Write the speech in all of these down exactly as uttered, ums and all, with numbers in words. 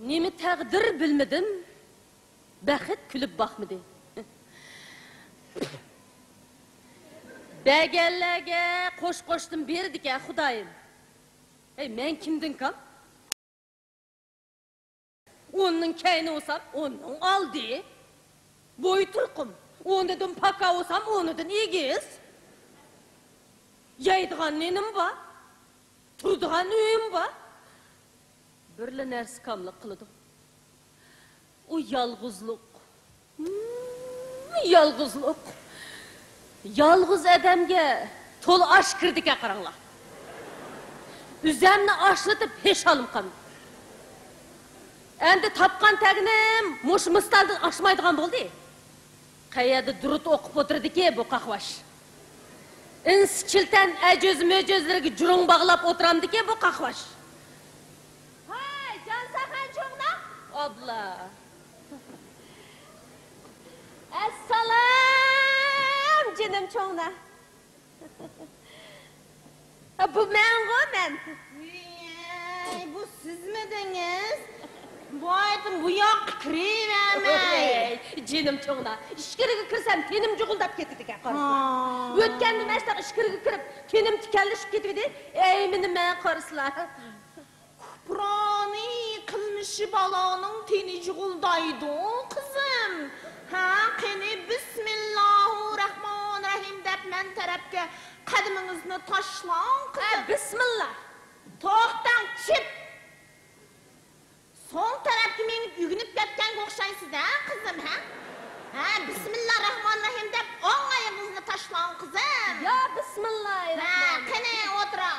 نېمە تەقدىر بىلمىدىم، بەخت كۈلۈپ باقمىدى. بەرگەنلەرگە قوش-قوشتىن بېرىدىكەن خۇدايىم. ھەي، مەن كىمدىن كام؟ ئوننىڭ كەينى بولسام، ئوننىڭ ئالدى. بوي تۇرقۇم، ئونىدىن پاكا بولسام، ئونىدىن ئېگىز. يەيدىغان نېنىم بار، تۇرىدىغان ئۆيۈم بار. بىرلا نەرسە كاملىق قىلىدۇ. ئۇ يالغۇزلۇق. ھىم، يالغۇزلۇق. يالغۇز ئادەمگە تولا ئاش كىرىدىكەن، قاراڭلار. ئۆزەمنى ئاشلىتىپ ھېش ھالىم قالمىدى. ئەمدى تاپقان تەگىنىم مۇشۇ مىستالدىن ئاشمايدىغان بولدى. قەيەردە دۇرۇت ئوقۇپ ئولتۇرىدىكى بۇ قاقۋاش. ئىنسى چىلتەن ئەجۈز-مۆجۈزلىرىگە جۇرۇڭ باغلاپ ئولتۇرامدىكى بۇ قاقۋاش. ھاي، جانساخان چوڭنا! ئابلا! ئەسسالام، جېنىم چوڭنا! ھە، بۇ مەنغۇ، مەن. ۋىي، بۇ سىزمىدىڭىز؟ بۇ ئايتىم بۇ ياققا كىرىۋەرمەي. ۋىي، جېنىم چوڭنا، ئىچكىرىگە كىرسەم تېنىم جۇغۇلداپ كېتىدىكەن، قارىسىلا. ھا. ئۆتكەندە مەشتاق ئىچكىرىگە كىرىپ، تېنىم تىكەنلىشىپ كېتىۋىدى. ئەي، مېنى مەن، قارىسىلا. كۇپرانى قىلمىشى بالانىڭ تېنى جۇغۇلدايدۇ، قىزىم. ھە، قېنى، بىسمىللاھىررەھمانىررەھىم دەپ مەن تەرەپكە قەدىمىڭىزنى تاشلاڭ، قىزىم. ھە، بىسمىللا. توختاڭ، چىپ! سول تەرەپكە مېڭىپ ئۆگىنىپ كەتكەنگە ئوخشايسىز، ھە، قىزىم، ھە؟ ھە، بىسمىللاھىررەھمانىررەھىم دەپ ئوڭ ئايىغىڭىزنى تاشلاڭ، قىزىم. يا بىسمىللاھىررەھمان. ھە، قېنى، ئولتۇرۇڭ.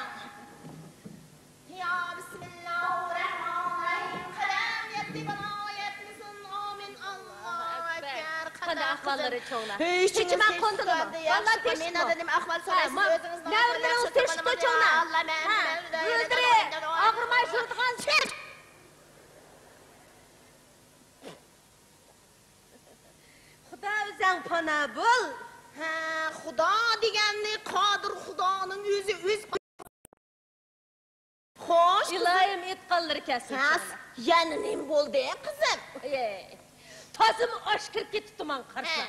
يا بىسمىللاھىررەھمانىررەھىم. قەدەم يەتتى بالا يەتمىسۇن. ئامىن. ئاللاھۇ ئەكبەر. قانداق ئەھۋاللىرى چوڭلار؟ ھېچ نېمە قوندىلىما؟ بالىلار تىنچمۇ؟ نېمە ئەھۋال سورايسىز؟ ئۆزىڭىزنىڭ نەۋرىلىرىڭىز تىنچمۇ چوڭلار؟ ئاللا، مەن، ھە، مەن، بىلدۈرى ئاغرىماي يۈرىدىغان. خۇدا ئۆزەڭ پانا بول. ھە، خۇدا دېگەننى قادىر خۇدانىڭ ئۆزى، ئۆز. خوش، قىزىم. ئىلاھىم، ئېيتقانلىرى كەلسۇن، ھە، چوڭلار. يەنە نېمە بولدى، قىزىم؟ ئەي، تازىمۇ ئاش كىرىپ كېتىپتۇ ماڭا قارىسا. ھە.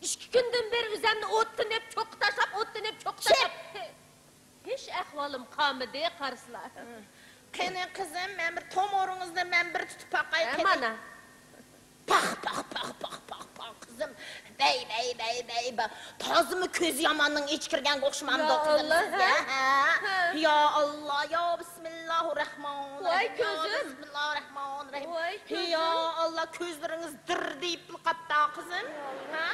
ئىككى كۈندىن بېرى ئۆزەمنى ئوتتىن ئېپ، چوققا تاشلاپ، ئوتتىن ئېپ، چوققا تاشلاپ. ھېچ ئەھۋالىم قالمىدى، قارىسىلا. قېنى، قىزىم، مەن بىر تومۇرىڭىزنى مەن بىر تۇتۇپ باقاي، ھە، قېنى. مانا. پاخ، پاخ، پاخ، پاخ، پاخ، پاخ، قىزىم. بەي، بەي، بەي، بەي، بەي. تازىمۇ كۆزى ياماننىڭ ئىچى كىرگەنگە ئوخشىمامدۇ، قىزىم، سىزگە؟ ھە؟ ھە. يا ئاللا، يا بىسمىللاھىررەھمانىررەھىم. ۋاي، كۆزۈم. يا بىسمىللاھىررەھمانىررەھىم. ۋاي، كۆزۈم. يا ئاللا، كۆزلىرىڭىز دىردىيىپ قاپتا، قىزىم. يا ئاللا.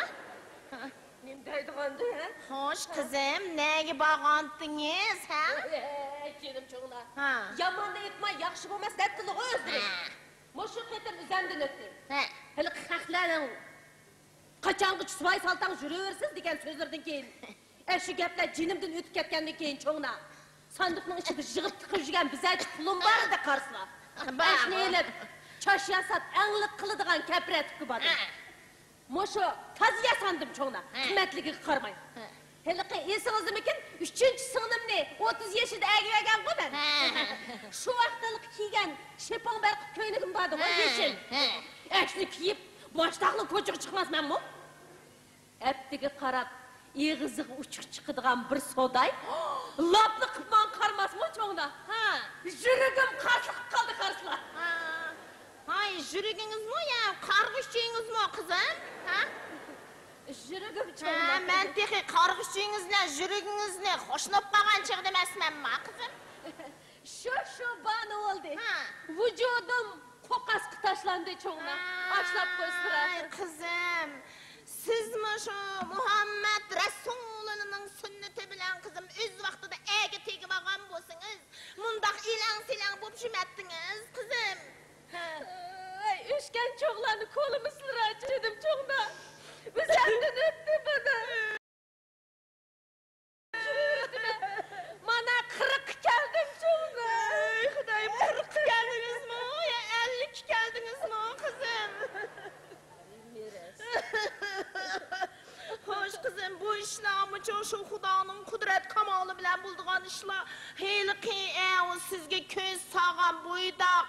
ھە؟ نېمە دەيدىغاندۇ، ھە؟ خوش، قىزىم، نەگە بارغانتىڭىز، ھە؟ ئەي، جېنىم چوڭلار. ھە. ياماننى ئېيتما، ياخشى بولماس دەپتىلا ئۆزلىرى. ھە. مۇشۇ قېتىم ئۆزەمدىن ئۆتتى. ھە. ھېلىقى خەقلەرنىڭ قاچانغىچە سۇۋاي سالتاڭ يۈرۈۋېرىسىز دېگەن سۆزلىرىدىن كېيىن، ئەشۇ گەپلەر جېنىمدىن ئۆتۈپ كەتكەندىن كېيىن، چوڭلار، ساندۇقنىڭ ئىچىدە يىغىپ تىقىپ يۈرگەن بىزەرچە پۇلۇم بار ئىدى، قارىسىلا. بار، ئەشنى بار. ئېلىپ، چاش ياساپ، ئەڭلىك قىلىدىغان كەپرەتۈككە باردىم. ھە. مۇشۇ تازا ياساندىم، چوڭلار، ھە. قىممەتلىكىگە قارىماي. ھە. ھېلىقى ئېسىڭىزدىمىكىن، ئۈچىنچى سىڭلىمنى ئوتتۇز يېشىدا ئەگىۋەرگەنغۇ مەن. ھە، ھە، ھە. شۇ ۋاقىتلىق كىيگەن شېپىڭ بەرقۇت كۆينىكىم باردىغۇ، ھە، يېشىل. ھە. ئەشنى كىيىپ، ماشتاقلا كوچىغا چىقماسمەنمۇ؟ ئەپتىگە قاراپ، ئېغىزىغا ئۇچۇق چىقىدىغان بىر سوداي لاپلا قىلىپ ماڭا قارىماسمۇ، چوڭلار؟ ھە. يۈرىكىم قارسىلىق قىلىپ قالدى، قارىسىلا. ھە. ھاي، يۈرىكىڭىزمۇ يا قارغىشىڭىزمۇ، قىزىم؟ ھە؟ يۈرىكىم، ھە، چوڭلار. مەن تېخى قارغىشىڭىز بىلەن يۈرىكىڭىزنى خوشلىنىپ قالغان چېغىدا ئەمەسمەنما، قىزىم؟ شۇ، شۇ باھانە بولدى. ھە. ۋۇجۇدۇم قوقاسقا تاشلاندى، چوڭلار. ھاي، ئاشلاپ قويسىلا. قىزىم، سىزمۇ شۇ مۇھەممەد رەسۇلۇللانىڭ سۈننىتى بىلەن، قىزىم، ئۆز ۋاقتىدا ئەگە تېگىۋالغان بولسىڭىز، مۇنداق ئېلەڭ-سېلەڭ بولۇپ يۈرمەتتىڭىز، قىزىم. ھە. ئەي، ئۆچكەن چوغلارنى كولىمىسىلىرا، جېنىم چوغلار. ئۆزەمدىن ئۆتتى مانا. مانا قىرىققا كەلدىم، چوغلار. ئەي، خۇدايىم، قىرىققا كەلدىڭىزمۇ يا ئەللىككە كەلدىڭىزمۇ، قىزىم؟ خوش، قىزىم، بۇ ئىشلارمۇچۇ شۇ خۇدانىڭ قۇدرەت كامالى بىلەن بولىدىغان ئىشلار. ھېلىقى ئەۋۇ سىزگە كۆز سالغان بويداق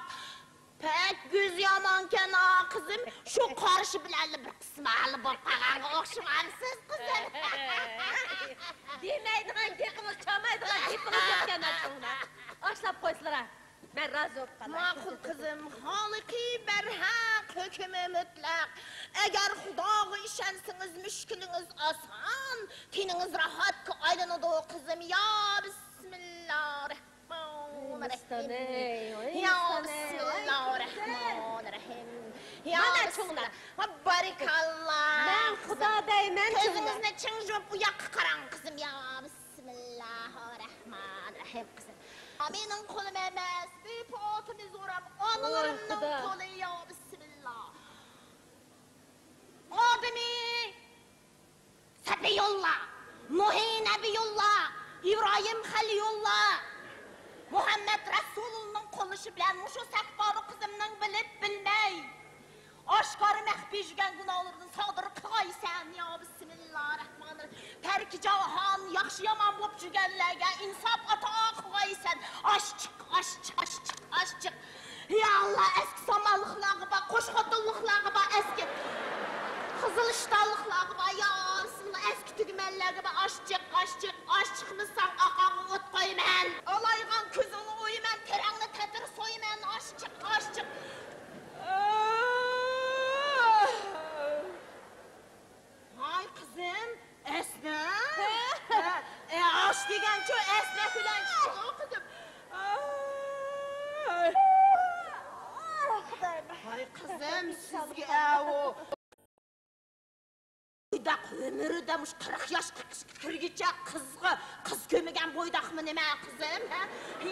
پەك كۆزى يامانكەن ھا قىزىم، شۇ قارىشى بىلەنلا بىر قىسمەنلا بولۇپ قالغانغا ئوخشىۋالىسىز قىزىم. دېمەيدىغان گېپىڭىز، چامايدىغان گېپىڭىز يوقكەن ئاشۇڭلار. ئاشلاپ قويسىلىرا. مەن رازى بولۇپ قالاي. ماقۇل قىزىم، خالىقى بەرھەق، ھۆكمى مۇتلەق. ئەگەر خۇداغا ئىشەنسىڭىز، مۈشكۈلىڭىز ئاسان، تېنىڭىز راھەتكە ئايلىنىدۇ قىزىم. يا بىسمىللا رەھمانىررەھىم. يا بىسمىللا رەھمانىررەھىم. يا مانا چوڭلار. بارىكاللا. مەن خۇدا دەيمەن چوڭلار. كۆزىڭىزنى چىڭ يۇمۇپ ئۇ ياققا قاراڭ قىزىم. يا بىسمىللاھىررەھمانىررەھىم قىزىم. مېنىڭ قولۇم ئەمەس، بىپۇتىمىز ئۇرام، ئانىلىرىمنىڭ قولى، يا بىسمىللا. ئادىمى سەپىيۇللا، نۇھى نەبىيۇللا، ئىبراھىم خەلىيۇللا، مۇھەممەد رەسۇلۇللانىڭ قوللىشى بىلەن مۇشۇ سەھپالىق قىزىمنىڭ بىلىپ بىلمەي ئاشكارا مەخپىي يۈرگەن گۇناھلىرىنى سادىر قىلغايسەن، يا بىسمىللا رەھمانىررەھىم. تەركى جاھان ياخشى يامان بولۇپ يۈرگەنلەرگە ئىنساپ ئاتا قىلغايسەن. ئاشچىق، ئاشچىق، ئاشچىق، ئاشچىق. يا ئاللا، ئەسكى سامانلىقلارغا بار، قوش خوتۇنلۇقلارغا بار، ئەسكى قىزىل ئىشتانلىقلارغا بار، يا بىسمىللا، ئەسكى تۈگمەنلەرگە بار. ئاشچىق، ئاشچىق، ئاشچىقمىساڭ ئاقاڭغا ئوت قويىمەن. ئالايغان كۆزۈڭنى ئويىمەن، تېرەڭنى تەتۈر سويىمەن. ئاشچىق، ئاشچىق. ھاي قىزىم، ئەسنە. ھە؟ ھە، ئە، ئاش دېگەنچۇ ئەسنە بىلەن چىقىدۇ قىزىم. ئاي. ھاي قىزىم، سىزگە ئەۋۇ. بويداق ئۆمرىدە مۇشۇ قىرىق ياشقا كىرگىچە قىزغا، قىز كۆرمىگەن بويداقمۇ نېمە قىزىم، ھە؟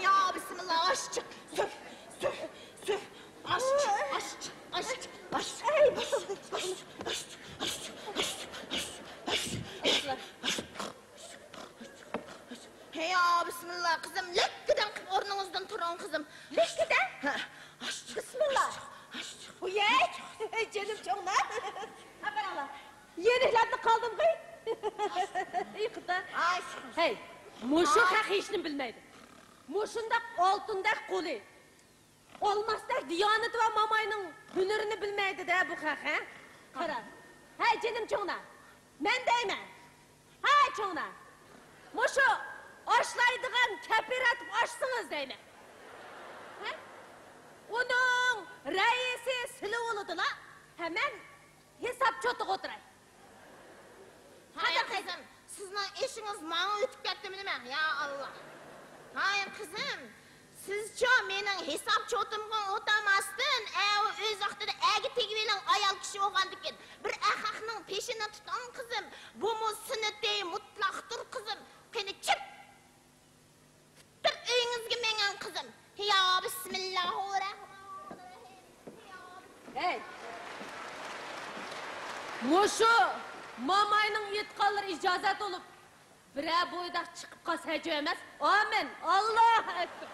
يا بىسمىللا، ئاشچىق، سۈھ، سۈھ، سۈھ. ئاشچىق، ئاشچىق، ئاشچىق، ئاشچىق. ھەي، يا بىسمىللا، قىزىم، لەككىدەڭ قىلىپ ئورنىڭىزدىن تۇرۇڭ، قىزىم. لەككىدەڭ؟ ھە، ئاشچىق، بىسمىللا. ئاشچىق، ئاشچىق. ۋىي، جېنىم چوڭلار. ئاپىرىڭلار. يېرىكلەردە قالدىمغۇ. ئاشچىق. ھەي، مۇشۇ خەق ھېچنېمە بىلمەيدۇ. مۇشۇنداق ئالتۇندەك قولى، ئالماستەك دىيانىتى بار ماماينىڭ ھۈنىرىنى بىلمەيدۇ-دە بۇ خەق، ھە؟ قارا. ھەي، جېنىم چوڭلار، مەن دەيمەن. ھەي، چوڭلار، مۇشۇ ئاشلايدىغان كەپىرەتىپ ئاشسىڭىز دەيمەن. ھە؟ ئۇنىڭ رەئىسى سىلى بولىدىلا. ھە، مەن ھېساب چوتىغا ئولتۇراي. ھاي قىزىم، سىزنىڭ ئىشىڭىز ماڭا ئۆتۈپ كەتتىمۇ نېمە؟ يا ئاللا. ھاي قىزىم، سىزچۇ مېنىڭ ھېساب چوتۇمغا ئولتۇرماستىن، ئەۋۇ ئۆز ۋاقتىدا ئەرگە تېگىۋېلىڭ، ئايال كىشى بولغاندىكىن. بىر ئەخەقنىڭ پېشىنى تۇتۇڭ قىزىم. بۇمۇ سۈننىتى مۇتلەقتۇر قىزىم. قېنى چىپ! ئۆيىڭىزگە مېڭىڭ قىزىم. يا بىسمىللاھىررەھمانىررەھىم. ھەي! مۇشۇ ماماينىڭ ئېيتقانلىرى ئىجازەت بولۇپ، بىرەر بويداق چىقىپ قالسا ھەجەپ ئەمەس. ئامىن. ئاللاھۇ ئەكبەر.